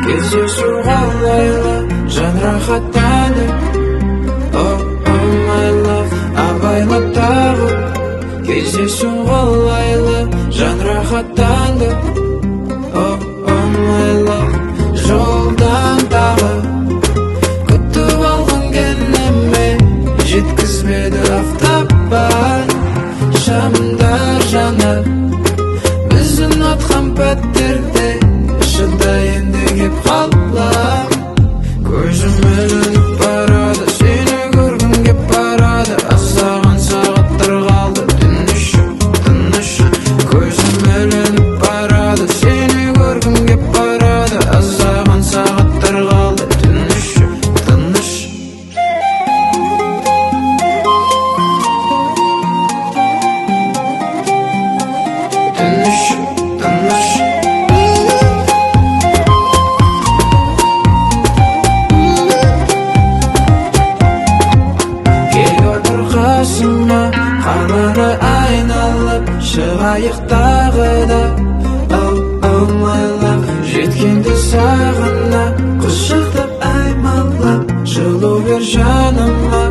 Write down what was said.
Кездесу қолайлы, жан рахаттанды. Oh, oh, my love, абайлап тағы. Кездесу қолайлы, жан рахаттанды. Oh, oh, my love, жолдан тағы күтіп алғың келе ме? Жеткізбеді автобан. Шамдар жанып, біз ұнатқан пәтерде. Шыда енді, кеп қалам. Көзім ілініп барады, сені көргім кеп барады. Аздаған сағаттар қалды, түн іші тыныш. Көзім ілініп барады, сені көргім кеп барады. Аздаған сағаттар қалды, түн іші тыныш. Түн іші тыныш. Кел, отыр қасыма, қаланы айналып шығайық тағы да. Oh, oh, my love, жеткенде сағына, құшақтап аймалап, жылу бер жаныма.